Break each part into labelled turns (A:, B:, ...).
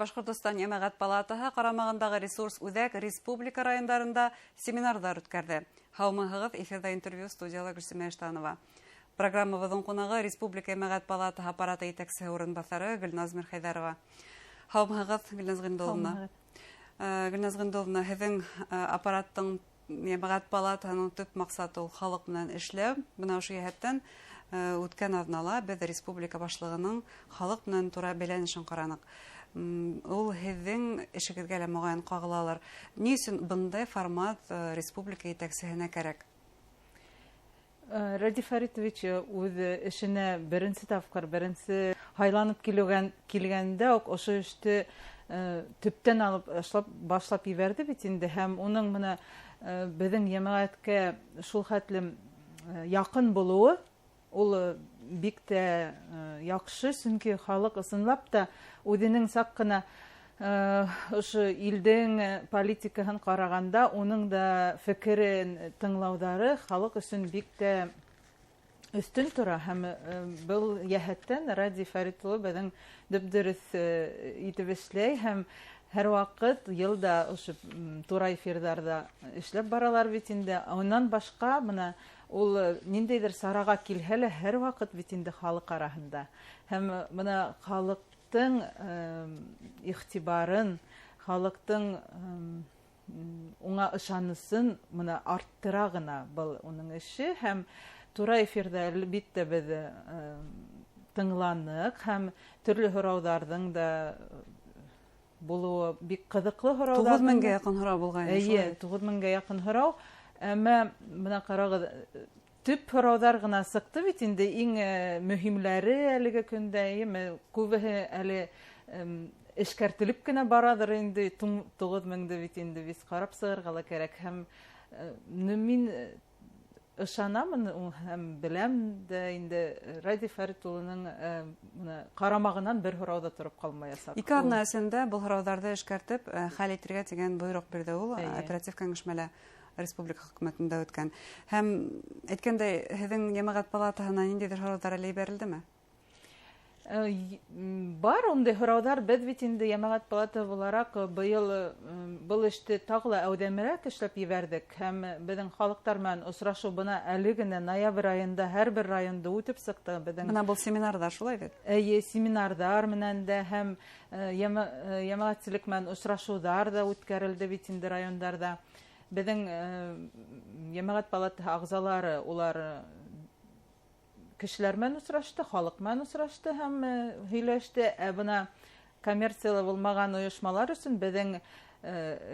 A: Башҡортостан Йәмәғәт палатаһы ҡарамағындағы ресурс үҙәк республика райондарында семинарҙар үткәрҙе. Һаумыһығыҙ, эфирҙа интервью, студияла Гөлсимә Иштанова. Программабыҙҙың ҡунағы Республика Йәмәғәт палатаһы аппараты етәксеһе урынбаҫары Гөлназ Мирхәйҙәрова. Һаумыһығыҙ, Гөлназ Ғиндулловна. Гөлназ Ғиндулловна, һеҙҙең аппараттың, Йәмәғәт палатаһының төп маҡсаты ул халыҡ менән эшләү. Бына ошо йәһәттән үткән аҙнала беҙ республика башлығының халыҡ менән тура бәйләнешен ҡараныҡ. Ул һеҙҙең эшегеҙгә лә моғайын ҡағылалыр. Ни өсөн бындай формат республика етәксеһенә кәрәк?
B: Радий Фаритович үҙ эшенә беренсе тапҡыр, беренсе һайланып килгәндә үк ошо эште төптән алып башлап ебәрҙе бит инде, һәм уның бына беҙҙең йәмәғәткә шул хәтлем яҡын булыуы ул бик тә яҡшы, сөнки халыҡ ысынлап та үҙенең саҡ ҡына ошо илдең политикаһын ҡарағанда уның да фекерен тыңлауҙары халыҡ өсөн бик тә өҫтөн тора, һәм был йәһәттән Радий Фәрит улы беҙҙең дөп-дөрөҫ итеп эшләй, һәм һәр ваҡыт йылда ошо тура эфирҙарҙа эшләп баралар бит инде. Унан башҡа бына ул ниндәйҙер сараға килһә лә һәр ваҡыт бит инде халыҡ араһында, һәм бына халыҡтың иғтибарын, халыҡтың уңа ышанысын бына арттыра ғына был уның эше. Һәм тура эфирҙа әлбиттә беҙ тыңланыҡ, һәм төрлө һорауҙарҙың да булыуы бик ҡыҙыҡлы һорауҙар.
A: 9000-гә яҡын һорау булғайны,
B: Эйе,
A: шулай?
B: 9000-гә яҡын һорау. Әммә бына ҡарағыҙ, төп һорауҙар ғына сыҡты бит инде, иң мөһимләре әлеге көндә, эйеме, күбеһе әле эшкәртелеп кенә бараҙыр инде, 9000-ҙе бит инде беҙ ҡарап сығырға ла кәрәк. Һәм мин ышанамын һәм беләм дә инде, Радий Фәрит улының бына ҡарамағынан бер һорау ҙа тороп ҡалмаясаҡ.
A: 2 аҙна эсендә был һорауҙарҙы эшкәртеп, хәл итергә тигән бойороҡ бирҙе ул, оператив кәңәшмәлә республика хөкүмәтендә үткән. Һәм әйткәндәй, һеҙҙең Йәмәғәт палатаһына ниндәйҙер һорауҙар әле ебәрелдеме?
B: Бар ундай һорауҙар. Беҙ бит инде Йәмәғәт палатаһы булараҡ быйыл был эште тағы ла әүҙәмерәк эшләп ебәрҙек, һәм беҙҙең халыҡтар менән осрашыу бына әле генә ноябрь айында һәр бер районда үтеп сыҡты. Беҙҙең
A: Бына был семинарҙар шулай бит?
B: Эйе, семинарҙар менән дә һәм йәмәғәтселек менән осрашыуҙар ҙа үткәрелде бит инде райондарҙа. Беҙҙең Йәмәғәт палатаһы ағзалары улар кешеләр менән осрашты, халыҡ менән осрашты һәм һөйләште. Ә бына коммерциялы булмаған ойошмалар өсөн беҙҙең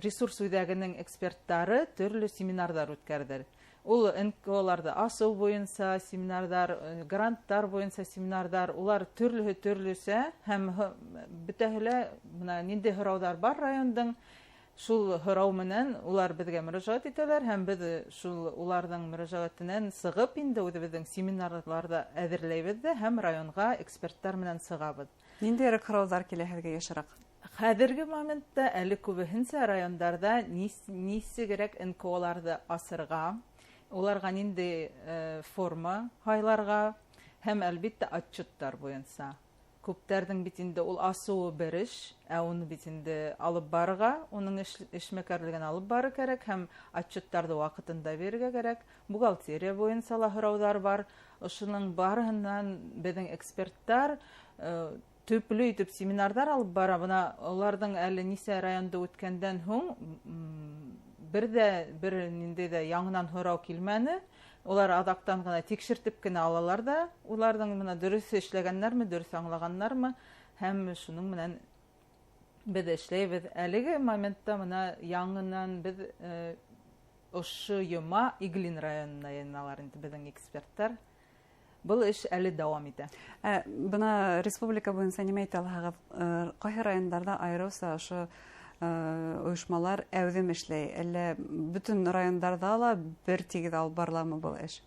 B: ресурс үҙәгенең эксперттары төрлө семинарҙар үткәрҙе. Ул Н К Оларҙы асыу буйынса семинарҙар, гранттар буйынса семинарҙар, улар төрлөһө төрлөсә һәм бөтәһе лә бына ниндәй һорауҙар бар райондың, шул һорау менән улар беҙгә мөрәжәғәт итәләр, һәм беҙ шул уларҙың мөрәжәғәтенән сығып инде үҙебеҙҙең семинарҙарҙы әҙерләйбеҙ ҙә һәм районға эксперттар менән сығабыҙ.
A: Ниндәйерәк һорауҙар килә һеҙгә йышыраҡ?
B: Хәҙерге моментта әле күбеһенсә райондарҙа нисегерәк Н К Оларҙы асырға, уларға ниндәй форма һайларға һәм әлбиттә отчеттар буйынса. Күптәрҙең бит инде ул асыуы бер эш, ә уны бит инде алып барырға, уның эшмәкәрлеген алып барыр кәрәк һәм отчеттарҙы ваҡытында бирергә кәрәк. Бухгалтерия буйынса ла һорауҙар бар. Ошоноң барыһынан беҙҙең эксперттар төплө итеп семинарҙар алып бара. Бына уларҙың әле нисә районда үткәндән һуң бер ҙә бер ниндәй ҙә яңынан һорау килмәне. Улар аҙаҡтан ғына тикшертеп кенә алалар ҙа, уларҙың бына дөрөҫ эшләгәндәрме, дөрөҫ аңлағандармы, һәм шуның менән беҙ эшләйбеҙ. Әлеге моментта бына яңынан беҙ ошо йома Иглин районына йыйыналар инде беҙҙең эксперттар. Был эш әле дауам итә.
A: Бына республика буйынса нимә әйтә алаһығыҙ? Ҡайһы райондарҙа айырыуса ошо ойошмалар әүҙем эшләй? Әллә бөтөн райондарҙа ла бер тигеҙ алып барыламы был эш?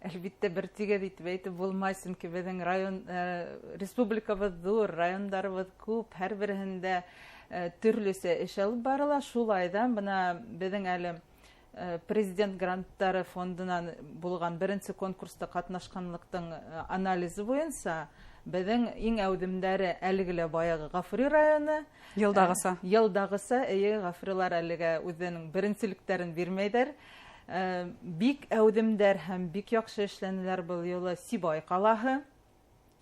B: Әлбиттә, бер тигеҙ итеп әйтеп булмай, сөнки беҙҙең район, республикабыҙ ҙур, райондарыбыҙ күп, һәр береһендә төрлөсә эш алып барыла. Шулай ҙа бына беҙҙең әле президент гранттары фондынан булған беренсе конкурста ҡатнашҡанлыҡтың анализы буйынса Беҙҙең иң әүҙемдәре әлеге лә баяғы Ғафури районы.
A: Йылдағыса.
B: Йылдағыса, эйе, Ғафурилар әлегә үҙенең беренселектәрен бирмәйҙәр. Бик әүҙемдәр һәм бик яҡшы эшләнеләр был юлы Сибай ҡалаһы.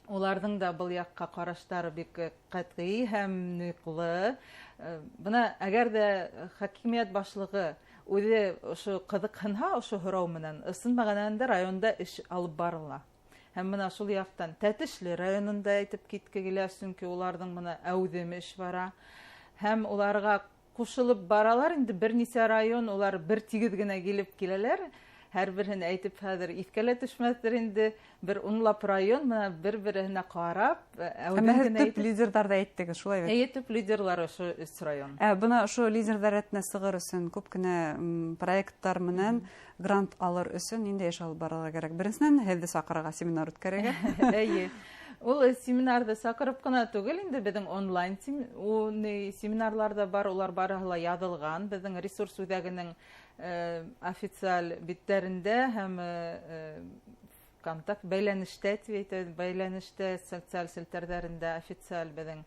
B: Уларҙың да был яҡҡа ҡараштары бик ҡәтғи һәм ныҡлы. Бына әгәр ҙә хакимиәт башлығы үҙе ошо ҡыҙыҡһынһа ошо һорау менән, ысын мәғәнәһендә районда эш алып барыла. Һәм бына шул яҡтан Тәтешле районында әйтеп китке килә, сөнки уларҙың бына әүҙем эш бара. Һәм уларға ҡушылып баралар инде бер нисә район, улар бер тигеҙ генә килеп киләләр. Һәр береһен әйтеп хәҙер иҫкә лә төшмәҫтер инде, бер унлап район бына бер-береһенә ҡарап, әүҙем генә
A: төп лидерҙарҙы әйттегеҙ, шулай бит?
B: Эйе, төп лидерлар ошо өс район.
A: Бына ошо лидерҙар рәтенә сығыр өсөн күп кенә проекттар менән грант алыр өсөн ниндәй эш алып барырға кәрәк? Беренсенән, һеҙҙе саҡырырға, семинар үткәрергә.
B: Эйе. Ул семинарҙы саҡырып ҡына түгел инде, беҙҙең онлайн семинарлар ҙа бар, улар барыһы ла яҙылған. Беҙҙең ресурс үҙәгенең официаль биттәрендә һәм контакт бәйләнештә тип әйтәбеҙ, бәйләнештә социаль селтәрҙәрендә официаль беҙҙең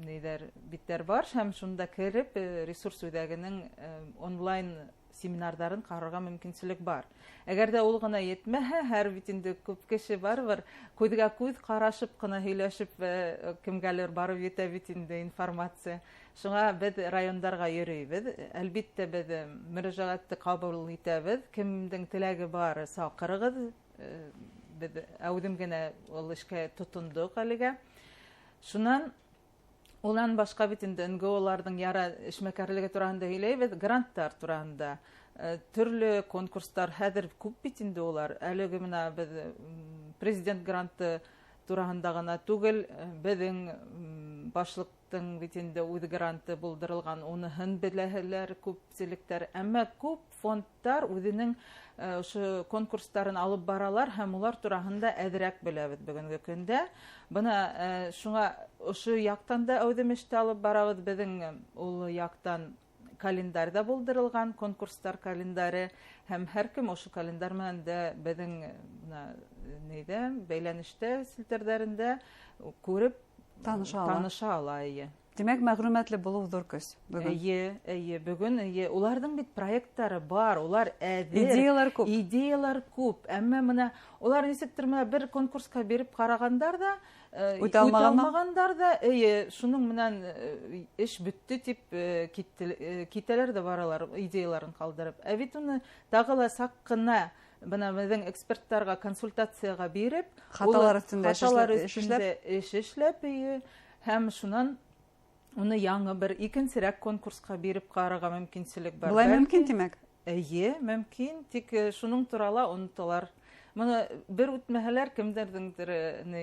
B: ниҙәр биттәр бар, һәм шунда кереп ресурс үҙәгенең онлайн семинарҙарын ҡарарға мөмкинселек бар. Әгәр ҙә ул ғына етмәһә, һәр бит инде күп кеше барыбер күҙгә күҙ ҡарашып ҡына һөйләшеп, кемгәлер барып етә бит инде информация. Шуңа беҙ райондарға йөрөйбөҙ. Әлбиттә, беҙ мөрәжәғәтте ҡабул итәбеҙ. Кемдең теләге бар, саҡырығыҙ. Беҙ әүҙем генә ул эшкә тотондоҡ әлегә. Шунан унан башҡа бит инде НГО-ларҙың яра эшмәкәрлеге тураһында һөйләйбеҙ, гранттар тураһында. Төрлө конкурстар хәҙер күп бит инде улар. Әлеге бына беҙ президент гранты тураһында ғына түгел, беҙҙең башлыҡтың бит инде үҙ гранты булдырылған, уныһын беләһеләр күпселектәр. Әммә күп фондтар үҙенең ошо конкурстарын алып баралар һәм улар тураһында әҙерәк беләбеҙ бөгөнгө көндә. Бына шуңа ошо яҡтан да әүҙем эште алып барабыҙ. Беҙҙең ул яҡтан календарь да булдырылған, конкурстар календаре, һәм һәр кем ошо календарь менән дә беҙҙең бына нейҙә, бәйләнештә, селтәрҙәрендә күреп
A: таныша ала.
B: Таныша ала, эйе.
A: Тимәк, мәғлүмәтле булыу ҙур көс бөгөн.
B: Эйе, эйе, бөгөн, эйе. Уларҙың бит проекттары бар, улар әҙер.
A: Идеялар күп.
B: Идеялар күп. Әммә бына улар нисектер бына бер конкурсҡа биреп ҡарағандар да,
A: Үтә алмағандар.
B: үтә алмағандар да, эйе, шуның менән эш бөттө тип китәләр дә баралар, идеяларын ҡалдырып. Ә бит уны тағы ла саҡ ҡына бына беҙҙең эксперттарға консультацияға биреп,
A: Хаталар өҫтөндә эш
B: хаталар
A: эшләп, эш эшләп.
B: өҫтөндә эш эшләп, эйе, һәм шунан уны яңы бер икенсерәк конкурсҡа биреп ҡарарға мөмкинселек бар.
A: Былай
B: Бәлки
A: мөмкин, тимәк?
B: Эйе, мөмкин, тик шуның турала оноталар. Моны бер үтмәһәләр, кемдәрҙеңдер, ни,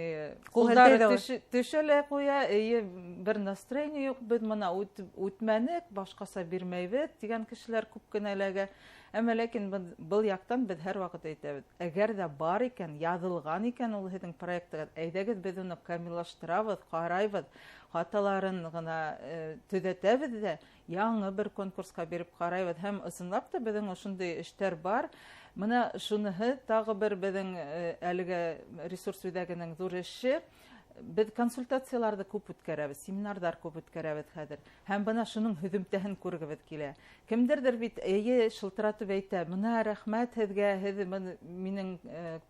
A: Ҡул
B: ҡулдары
A: һелтәй ҙә
B: төшә лә ҡуя, эйе, бер настроение юҡ, беҙ бына үтмәнек, башҡаса бирмәйбеҙ тигән кешеләр күп кенә эләгә. Әммә ләкин был яҡтан беҙ һәр ваҡыт әйтәбеҙ, әгәр ҙә бар икән, яҙылған икән ул һеҙҙең проектығыҙ, әйҙәгеҙ беҙ уны камиллаштырабыҙ, ҡарайбыҙ, хаталарын ғына төҙәтәбеҙ ҙә яңы бер конкурсҡа биреп ҡарайбыҙ. Һәм ысынлап та беҙҙең ошондай эштәр бар. Бына шуныһы тағы бер беҙҙең әлеге ресурс үҙәгенең ҙур эше. Беҙ консультацияларҙы күп үткәрәбеҙ, семинарҙар күп үткәрәбеҙ хәҙер. Һәм бына шуның һөҙөмтәһен күргебеҙ килә. Кемдәрҙер бит эйе шылтыратып әйтә, бына рәхмәт һеҙгә, һеҙ минең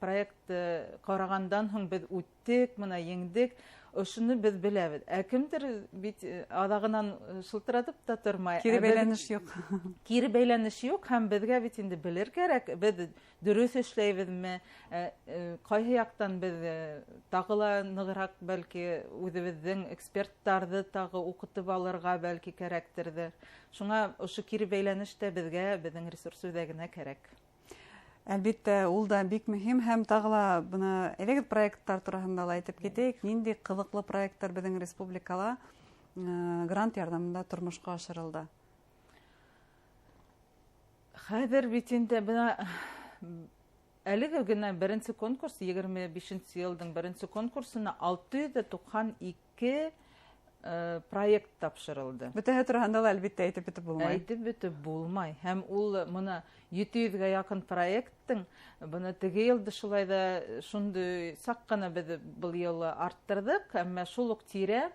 B: проектты ҡарағандан һуң беҙ үттек, бына еңдек. Ошоно беҙ беләбеҙ. Ә кемдер бит аҙағынан шылтыратып та тормай.
A: Кире бәйләнеш юҡ.
B: Кире бәйләнеш юҡ, һәм беҙгә бит инде белер кәрәк, беҙ дөрөҫ эшләйбеҙме, ҡайһы яҡтан беҙ тағы ла нығыраҡ бәлки үҙебеҙҙең эксперттарҙы тағы уҡытып алырға бәлки кәрәктерҙер. Шуңа ошо кире бәйләнеш тә беҙгә, беҙҙең ресурс үҙәгенә кәрәк.
A: Әлбиттә, ул да бик мөһим, һәм тағы ла бына әлеге проекттар тураһында ла әйтеп китәйек. Ниндәй ҡыҙыҡлы проекттар беҙҙең республикала грант ярҙамында тормошҡа ашырылды?
B: Хәҙер бит инде бына әлеге генә беренсе конкурс, егерме бишенсе йылдың беренсе конкурсына алты йөҙ ҙә туҡһан ике проект тапшырылды.
A: Бөтәһе тураһында ла, әлбиттә, әйтеп бөтөп булмай.
B: Әйтеп бөтөп булмай. Һәм ул мына 700-гә яҡын проекттың, бына теге йылды шулай да шундай саҡ ҡына беҙ был йылы арттырҙыҡ, әммә шул уҡ тирә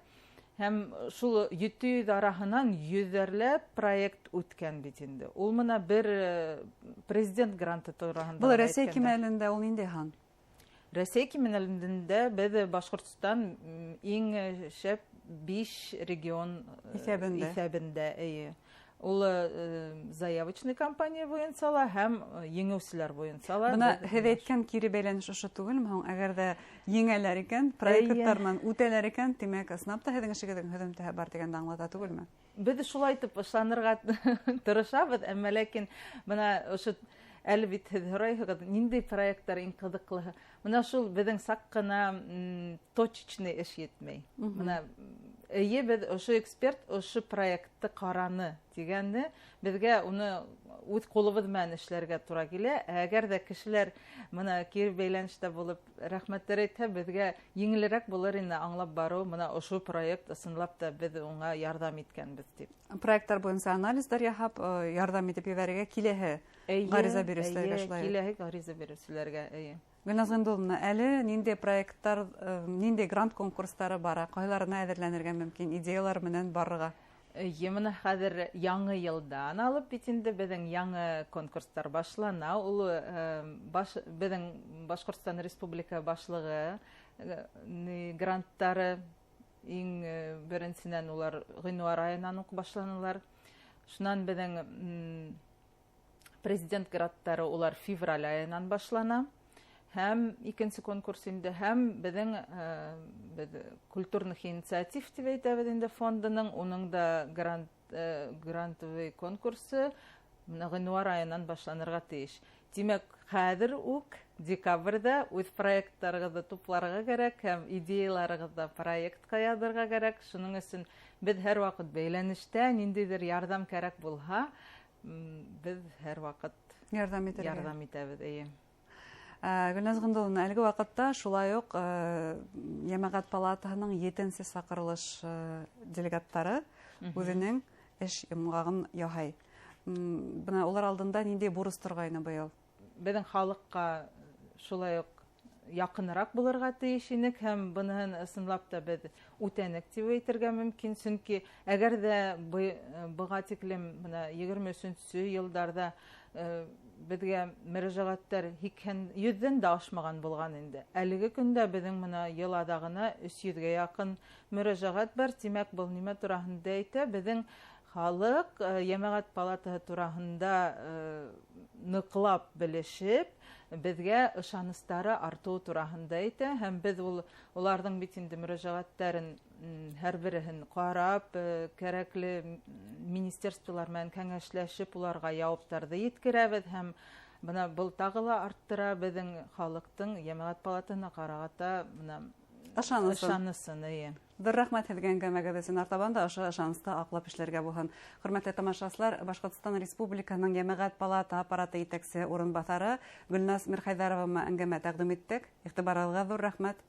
B: һәм шул 700 араһынан йөҙәрләп проект үткән бит инде. Ул мына бер президент гранты тураһында.
A: Был Рәсәй кимәлендә ул ниндәй һан?
B: Рәсәй кимәлендә беҙ Башҡортостан иң шәп 5 регион иҫәбендә, эйе. Ул заявочный компания буйынса ла һәм еңеүселәр буйынса ла.
A: Бына һеҙ әйткән кире бәйләнеш ошо түгелме һуң? Әгәр ҙә еңәләр икән, проекттар менән үтәләр икән, тимәк, ысынлап та һеҙҙең эшегеҙҙең һөҙөмтәһе бар тигәнде аңлата түгелме?
B: Беҙ шулай итеп ышанырға тырышабыҙ, әммә ләкин бына ошо әле бит һеҙ һорайһығыҙ, ниндәй проекттар иң ҡыҙыҡлыһы? Бына шул беҙҙең саҡ ҡына точечный эш етмәй. Бына эйе, беҙ ошо эксперт ошо проектты ҡараны тигәнде, беҙгә уны үҙ ҡулыбыҙ менән эшләргә тура килә. Әгәр ҙә кешеләр бына кире бәйләнештә булып рәхмәттәр әйтһә, беҙгә еңелерәк булыр ине аңлап барыу, бына ошо проект ысынлап та беҙ уңа ярҙам иткәнбеҙ тип.
A: Проекттар буйынса анализдар яһап, ярҙам итеп ебәрергә киләһе ғариза биреүселәргә шулай.
B: Киләһе ғариза биреүселәргә, эйе.
A: Гөлназ Ғиндулловна, әле ниндәй проекттар, ниндәй грант конкурстары бара, ҡайһыларына әҙерләнергә мөмкин, идеялар менән барырға?
B: Эйе, бына хәҙер яңы йылдан алып бит инде беҙҙең яңы конкурстар башлана. Ул беҙҙең Башҡортостан Республика башлығы гранттары иң беренсенән улар ғинуар айынан уҡ башланалар. Шунан беҙҙең президент гранттары улар февраль айынан башлана. Һәм икенсе конкурс инде, һәм беҙҙең беҙ культурных инициатив тип әйтәбеҙ инде фондының, уның да грантовый конкурсы менә ғинуар айынан башланырға тейеш. Тимәк, хәҙер үк декабрҙә үҙ проекттарығыҙҙы тупларға кәрәк һәм идеяларығыҙҙы проектҡа яҙырға кәрәк. Шуның өсөн беҙ һәр ваҡыт бәйләнештә, ниндәйҙер ярҙам кәрәк булһа, беҙ һәр ваҡыт
A: ярҙам итергә.
B: Ярҙам итәбеҙ, эйе.
A: Гөлназ Ғиндулловна, әлеге ваҡытта шулай уҡ Йәмәғәт палатаһының 7-нсе саҡырылыш делегаттары үҙенең эш йомғағын яһай. Бына улар алдында ниндәй бурыс торғайны быйыл?
B: Беҙҙең халыҡҡа шулай уҡ яҡыныраҡ булырға тейеш инек һәм быныһын ысынлап та беҙ үтәнек тип әйтергә мөмкин, сөнки әгәр ҙә быға тиклем бына 23-нсө йылдарҙа беҙгә мөрәжәғәттәр 100-дән дә ашмаған булған инде. Әлеге көндә беҙҙең бына йыл аҙағына 300-гә яҡын мөрәжәғәт бар. Тимәк, был нимә тураһында әйтә? Беҙҙең халыҡ Йәмәғәт палатаһы тураһында ныҡлап белешеп, беҙгә ышаныстары артыуы тураһында әйтә. Һәм беҙ уларҙың бит инде мөрәжәғәттәрен һәр береһен ҡарап, кәрәкле министерстволар менән кәңәшләшеп, уларға яуаптарҙы еткерәбеҙ. Һәм бына был тағы ла арттыра беҙҙең халыҡтың Йәмәғәт палатаһына ҡарағата бына
A: ышанысын.
B: Ышанысын, эйе.
A: Ҙур рәхмәт һеҙгә әңгәмәгеҙ өсөн. Артабан да ошо ышанысты аҡлап эшләргә булһын. Хөрмәтле тамашасылар, Башҡортостан Республикаһының Йәмәғәт палата аппараты етәксе урынбаҫары Гөлназ Мирхәйҙәрова әңгәмә тәҡдим иттек. Иғтибарығыҙға ҙур рәхмәт.